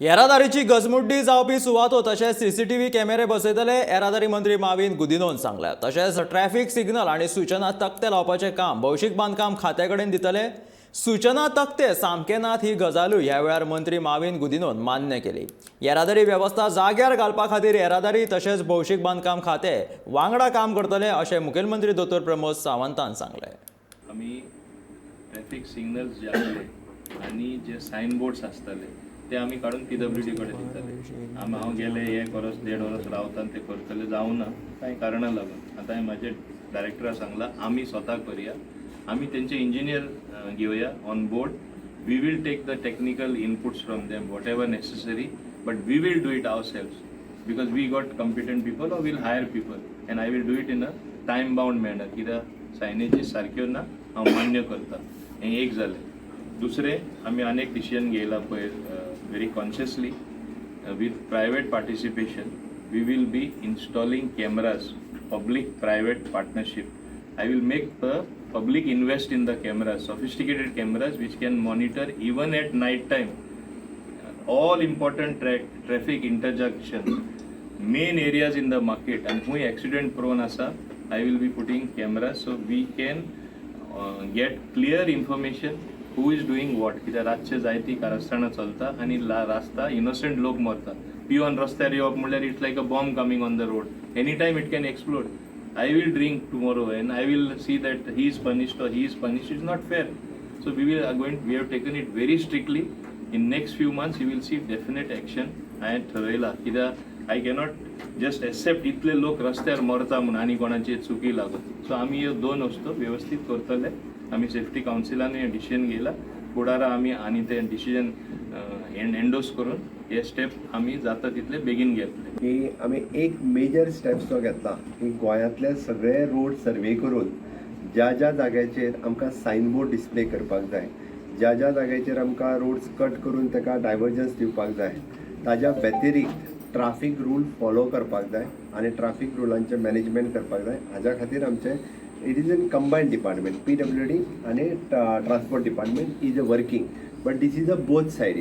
येरादारीची गजमुड्डी जावपी सुवातो तशेंच सीसीटीव्ही कॅमेरे बसयतले, येरादारी मंत्री माविन गुदिनोन सांगलें. तशेंच ट्रॅफिक सिग्नल आनी सूचना तकटे लावपाचें काम भौशीक बांदकाम खात्या कडेन दितले. सूचना तकटे सामके नात ही गजालूय ह्या वेळार मंत्री माविन गुदिनोन मान्य केली. येरादारी वेवस्था जाग्यार घालपा खातीर येरादारी तशेंच भौशीक बांदकाम खातें वांगडा काम करतले, अशें मुखेलमंत्री दोतोर प्रमोद सावंतान सांगलें. आमी ट्रॅफिक सिग्नल्स जे आसले आनी जे सायन बोर्ड्स आसताले, ते आमी काडून पीडब्ल्यूडी कडेन दिताले. आमी हांव गेले एक वर्स, देड वर्स रावता आनी ते करतले, जावना कांय कारणां लागून. आतां हांवें म्हाजे डायरेक्टराक सांगलां, आमी स्वता करया, आमी तेंचे इंजिनियर घेवया on board. We will take the technical inputs from them, whatever necessary, but we will do it ourselves because we got competent people or we'll hire people, and I will do it in a time bound manner, कित्याक सायनेजीस सारक्यो ना, हांव मान्य करता. हें एक जालें. दुसरें, आमी आनी एक डिसिजन घेयला पयर, very consciously, with private participation we will be installing cameras, public private partnership. I will make the public invest in the cameras, sophisticated cameras which can monitor even at night time all important traffic interjections, main areas in the market and who accident prone asa. I will be putting cameras so we can get clear information who is doing what, कित्याक रातचे जायती कारस्थानां चलता आनी रास्ता innocent लोक मरता. पिवन रस्त्यार येवप म्हणल्यार it's like a bomb coming on the road. Any time it can explode. I will drink tomorrow and I will see that he is punished or he is punished. It's not fair. So we will are going we have taken it very strictly. In next few months you will see definite action. हांवें ठरयलां, कित्याक I cannot just accept इतले लोक रस्त्यार मरता म्हूण आनी कोणाची चुकी लागून. सो आमी ह्यो दोन वस्तू वेवस्थीत करतले. आमी सेफ्टी कावन्सिलान हें डिसिजन घेयला. फुडारा आमी आनी तें डिसिजन एन्डोर्स करून हे स्टेप आमी जाता तितले बेगीन घेतले. की आमी एक मेजर स्टेप्स जो घेतला की गोंयांतले सगळे रोड सर्वे करून ज्या ज्या जाग्याचेर आमकां सायन बोर्ड डिस्प्ले करपाक जाय, ज्या ज्या जाग्याचेर आमकां रोड्स कट करून ताका डायवर्जन्स दिवपाक जाय, ताज्या व्यतिरिक्त ट्राफीक रूल फॉलो करपाक जाय आनी ट्राफीक रुलांचें मॅनेजमेंट करपाक जाय. हाज्या खातीर आमचें it is in combined department, PWD आनी transport department is a working, but this is a both side.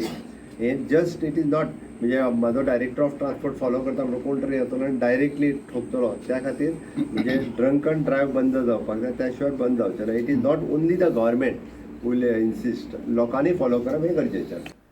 हे जस्ट it is not म्हणजे म्हाजो डायरेक्टर ऑफ ट्रान्सपोर्ट फॉलो करता म्हणून कोण तरी येतलो आनी डायरेक्टली ठोकतलो. त्या खातीर म्हणजे ड्रंकन ड्रायव्ह बंद जावपाक जाय, त्या शिवाय बंद जावचें ना. It is not only the government will insist, लोकांनी फॉलो करप हें गरजेचें आसा.